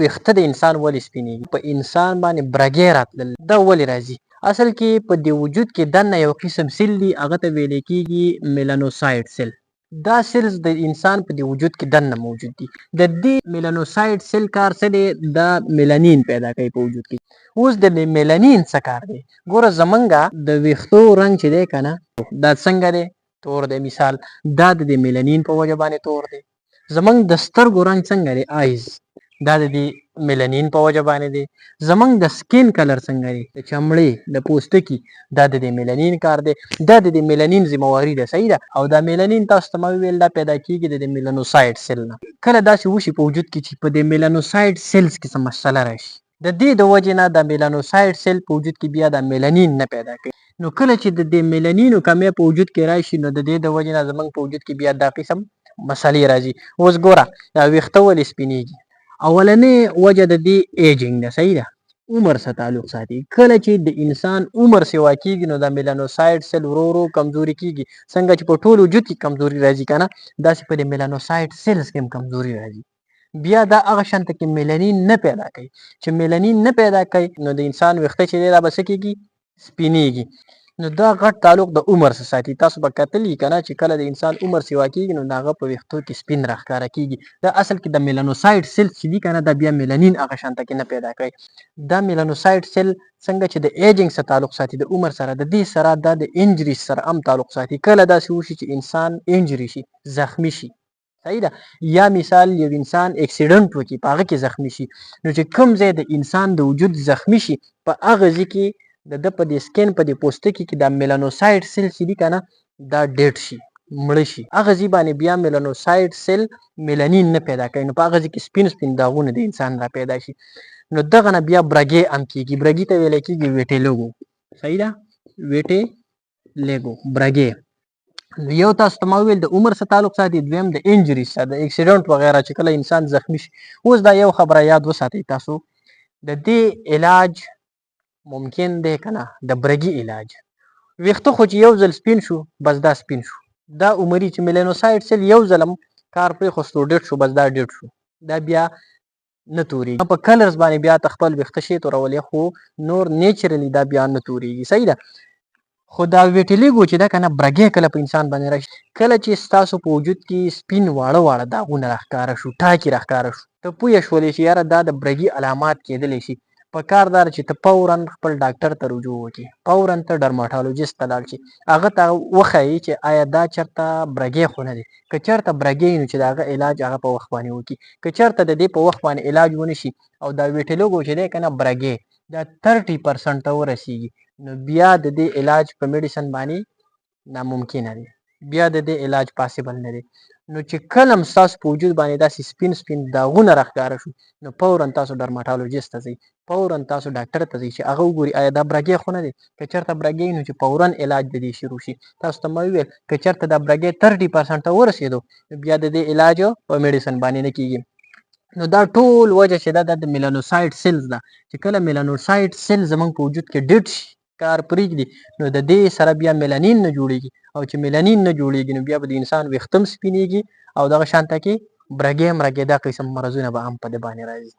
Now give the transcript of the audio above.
ویښته د انسان ولې سپینیږي؟ په انسان باندې برګی راتلل دا ولې راځي؟ اصل کې په دې وجود کې دننه یو قسم سیل دي، هغه ته ویل کیږي میلانوسایټ سیل. دا سیلز د انسان په دې وجود کې دننه موجود دي. د دې میلانوسایټ سیل کار څه دی؟ دا میلانین پیدا کوي په وجود کې. اوس د دې میلانین څه کار دی؟ ګوره، زمونږه د ویښتو رنګ چې دی که نه، دا څنګه دی؟ تور دی. مثال، دا د دې میلانین په وجه باندې تور دی. زمونږ د سترګو رنګ څنګه دی؟ eyes، دا د دې میلانین په وجه باندې دی. زمونږ د skin color څنګه دی، د چمړې، د پوستکي، دا د دې میلانین کار دی، دا د دې میلانین ذمہواري ده، صحیح ده. او دا میلانین تاسو ته ما وویل، دا پیدا کیږي د دې میلانوسایټ سیل نه. کله داسې وشي په وجود کې چې په دې میلانوسایټ cells کې څه مسله راشي، د دې د وجې نه د میلانوسایټ سیل په وجود کې بیا د میلانین نه پیدا کوي. نو کله چې د دې میلانینو کمی په وجود کې راشي، نو د دې د وجې نه زمونږ په وجود کې بیا دا قسم مسلې راځي. اوس ګوره، دا ویښته ولې سپینیږي؟ اولنې وجه د دې aging ده، صحیح ده، عمر سره تعلق ساتي. کله چې د انسان عمر سیوا کیږي، نو د میلانوسایټ سیل ورو ورو کمزوري کیږي. څنګه چې په ټول وجود کې کمزوري راځي که نه، داسې په د میلانوسایټ cells کې هم کمزوري راځي. بیا دا هغه شانته کې میلانین نه پیدا کوي. چې میلانین نه پیدا کوي، نو د انسان ویښته چې دی، دا به څه کیږي؟ سپینیږي. نو دا غټ تعلق د عمر سره ساتي. تاسو به کتلی که نه چې کله د انسان عمر سیوا کیږي، نو د هغه په ویښتو کې سپین راښکاره کیږي. دا اصل کې د میلانوسایټ سیل چې دي که نه، دا بیا میلانین هغه شانته کې نه پیدا کوي. دا میلانوسایټ سیل څنګه چې د aging سره تعلق ساتي، د عمر سره، د دې سره دا د injury سره هم تعلق ساتي. کله داسې وشي چې انسان injury شي، زخمی شي، صحیح ده، یا مثال یو انسان accident وکړي، په هغه کې زخمی شي، نو چې کوم ځای د انسان د وجود زخمی شي، په هغه ځای کې د ده په دې skin، په دې پوستکي کې دا میلانوسایټ سیل چې دي که نه، دا dead شي، مړه شي. هغه ځای باندې بیا میلانوسایټ سیل میلانین نه پیدا کوي، نو په هغه ځای کې سپین سپین داغونه د انسان را پیدا شي. نو دغه نه بیا برګې هم کیږي. برګي ته ویل کیږي vitiligo، صحیح ده، vitiligo، برګې. نو یو تاسو ته ما وویل د عمر سره تعلق ساتي، دویم د injury سره، د accident وغیره، چې کله انسان زخمی شي. اوس دا یو خبره یاد وساتئ تاسو، د دې علاج ممکن دی که نه؟ د برګي علاج، ویښته خو چې یو ځل سپین شو، بس دا سپین شو. دا عمري چې میلانوسایټ سیل یو ځل هم کار پرېښوستو، dead شو، بس دا dead شو، دا بیا نه توریږي. په colors باندې بیا ته خپل ویښته شي تورولی، خو نور naturally دا بیا نه توریږي، صحیح ده. خو دا vitiligo چې ده که نه، برګې، کله په انسان باندې راشي، کله چې ستاسو په وجود کې سپین واړه واړه داغونه راښکاره شو، ټاکي راښکاره شو، ته پوه شولې چې یاره دا د برګي علامات کېدلی شي، په کار دا چې ته فوراً خپل ډاکټر ته رجوع وکړې، فوراً ته dermatologist ته لاړ شې، هغه ته وښایي چې آیا دا چېرته برګې خو نه دی. که چېرته برګې، نو چې د هغه علاج هغه په وخت باندې وکړي. که چېرته د دې په وخت باندې علاج ونه شي او دا vitiligo چې دی که نه، برګې، دا 30% ته ورسیږي، نو بیا د دې علاج په medicine باندې ناممکنه دی، بیا د دې علاج possible نه دی. نو چې کله هم ستاسو په وجود باندې داسې سپین سپین داغونه راښکاره شو، نو فوراً تاسو dermatologist ته ځئ، فوراً تاسو ډاکټر ته ځئ چې هغه وګوري آیا دا برګې خو نه دی. که چېرته برګې، نو چې فوراً علاج د دې شروع شي. تاسو ته ما وویل، که چېرته دا برګې 30% ته ورسېدو، نو بیا د دې علاج په medicine باندې نه کیږي. نو دا ټول وجه چې ده، دا د میلانوسایټ cells ده، چې کله میلانوسایټ سیل زمونږ په وجود کې dead شي، کار پرېږدي، نو د دې سره بیا میلانین نه جوړیږي، او چې میلانین نه جوړیږي، نو بیا به د انسان ویښتم سپینیږي او دغه شانته کې برګې مرګې، دا قسم مرضونه به هم په دې باندې راځي.